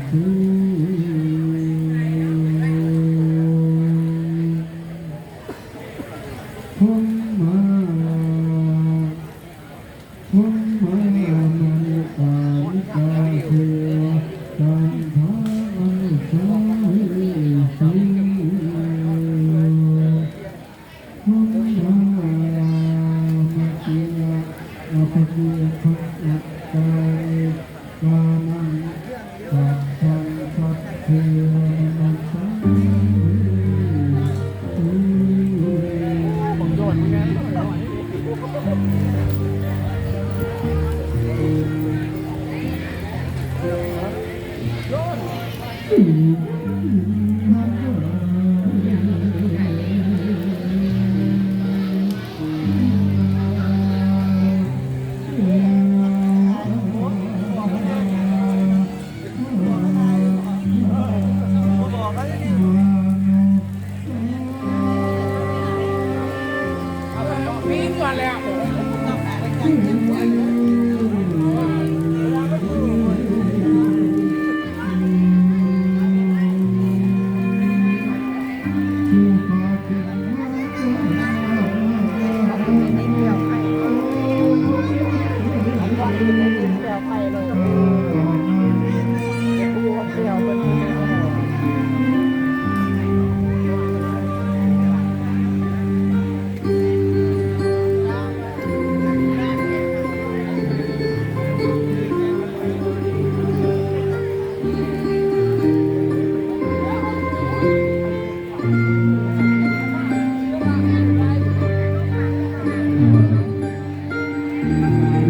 ທຸ ພຸມມາ ພຸມມາ ມະນຸສາລິກາ ເທວະ ຈັນທາມະນຸສາວິນີ ໂພມມາ ມະຕິລະ ອະປະເກ ພະ ອະກາ ການັງ ສະ ສັງ ສັດ ເທ ວະ ມະ ສາ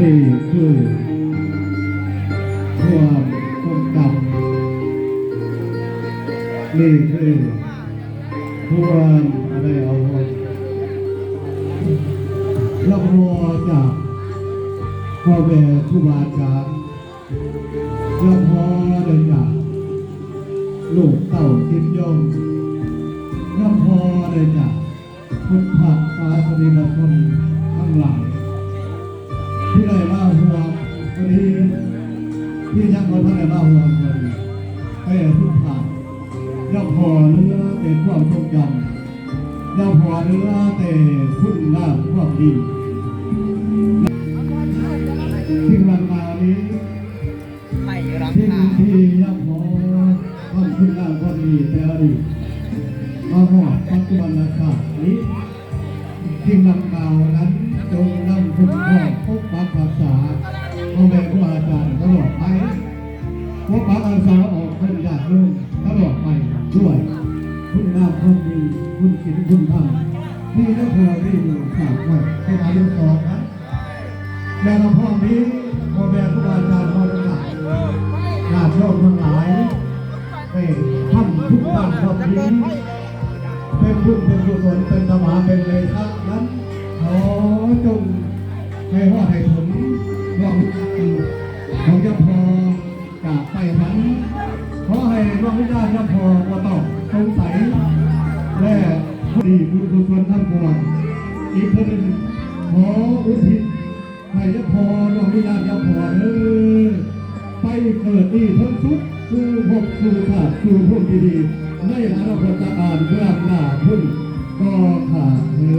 ນີ້ຄືຄວາມຊົງຈຳ ນີ້ຄືຄວາມໄດ້ອາວຸດ ລຳພໍຈາກພໍ່ແມ່ຄູບາອາຈານ ລຳພໍໄດ້ຈາກລູກເຕົ້າສິດໂຍມ ລຳພໍໄດ້ຈາກພຸດທະສາສະນິກະຊົນທັງຫຼາຍ ທີ່ໄດ້ມາຮ່ວມ ທີ່ຍັງບໍ່ທັນໄດ້ມາຮ່ວມກັນ ແຕ່ສຸດທ້າຍ ຢ່າພໍເຫຼືອແຕ່ຄວາມຊົງຈຳ ຢ່າພໍເຫຼືອແຕ່ຄຸນງາມຄວາມດີ ສິ່ງດັ່ງກ່າວນີ້ ໄປລັງ ສິ່ງ ກາ ທີ່ຢ່າພໍ ຄວາມຄຸນງາມຄວາມດີແຕ່ອະດີດ ມາຮອດປັດຈຸບັນນະຊາດນີ້ ສິ່ງດັ່ງກ່າວນັ້ນ ຈົ່ງນຳຄຸ້ມຄອງປົກປັກຮັກສາພໍ່ແມ່ຄູອາຈານຕະຫຼອດໄປ ປົກປັກຮັກສາອອກເພິ່ນຍາດໂຍມຕະຫຼອດໄປດ້ວຍຄຸນງາມຄວາມດີ ຄຸນສິນຄຸນທຳ ທີ່ນະຄອນນີ້ສ້າງໄວ້ເປັນອານຸສອນນະ ແລະກໍພ້ອມມີພໍ່ແມ່ຄູບາອາຈານເຮົາທັງຫຼາຍ ຍາດໂຍມທັງຫຼາຍ ໄດ້ທຳຄຸນງາມຄວາມດີ ເປັນບຸນເປັນກຸສົນ ເປັນທຳມະ ເປັນເດຊະນັ້ນ ຂໍຈົ່ງໃຫ້ຮອດໃຫ້ເຖິງດວງວິນຍານຂອງເຈົ້າພໍ່ ຈາກໄປຫວັງ ຂໍໃຫ້ດວງວິນຍານເຈົ້າພໍ່ບໍ່ຕ້ອງສົງໄສ ແລະ ພໍດີບຸນກຸສົນທັງປວງ ອີກເທື່ອໜຶ່ງ ຂໍອຸທິດໃຫ້ເຈົ້າພໍ່ ດວງວິນຍານເຈົ້າພໍ່ເດີ ໄປເກີດດີເຖິງສຸກ ສູ່ພົບສູ່ຊາດສູ່ພູມທີ່ດີ ໃນອະນາຄົດຕະການເບື້ອງໜ້າພຸ້ນກໍຂ້າເທີ.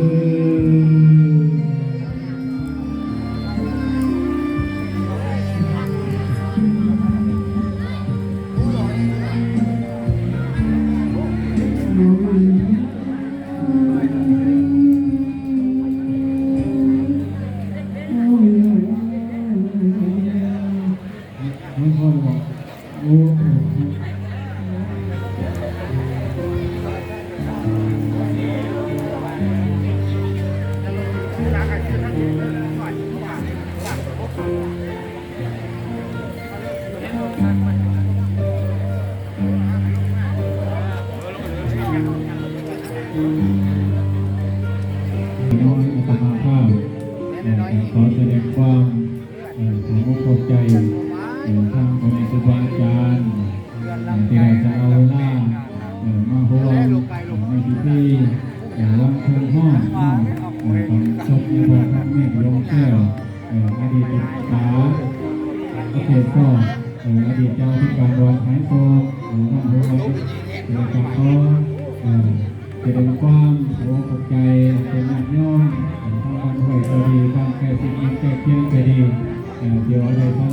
ນ້ອຍອາດຕະມາພາບ ເອີ ຂໍສະແດງຄວາມ ເອີ ຂອບອົກຂອບໃຈ ເອີ ທາງພໍ່ແມ່ຄູບາອາຈານ ເອີ ທີ່ໄດ້ສະຫຼະເວລາ ເອີ ມາຮ່ວມ ເອີ ໃນພິທີ ເອີ ລຳເທິງຮ້ອງ ເອີ ຕອນຈົບໃນພອນທຳແມ່ດວງແກ້ວ ເອີ ອະດີດເຈົ້າອາວາດ ເອີ ອະດີດເຈົ້າ ການດອນຫາຍໂສກ ເອີ ນ້ອງຮວຍ ແລ້ວກໍຂໍ ເອີ ສະແດງຄວາມຂອບໃຈເປັນຍາດໂຍມ ເອີ ທາງບ້ານຫ້ວຍກໍດີ ທາງໃກ້ຊິດມິດໃກ້ຄຽງກໍດີ ເອີ ທີ່ວ່າໄດ້ເຂົ້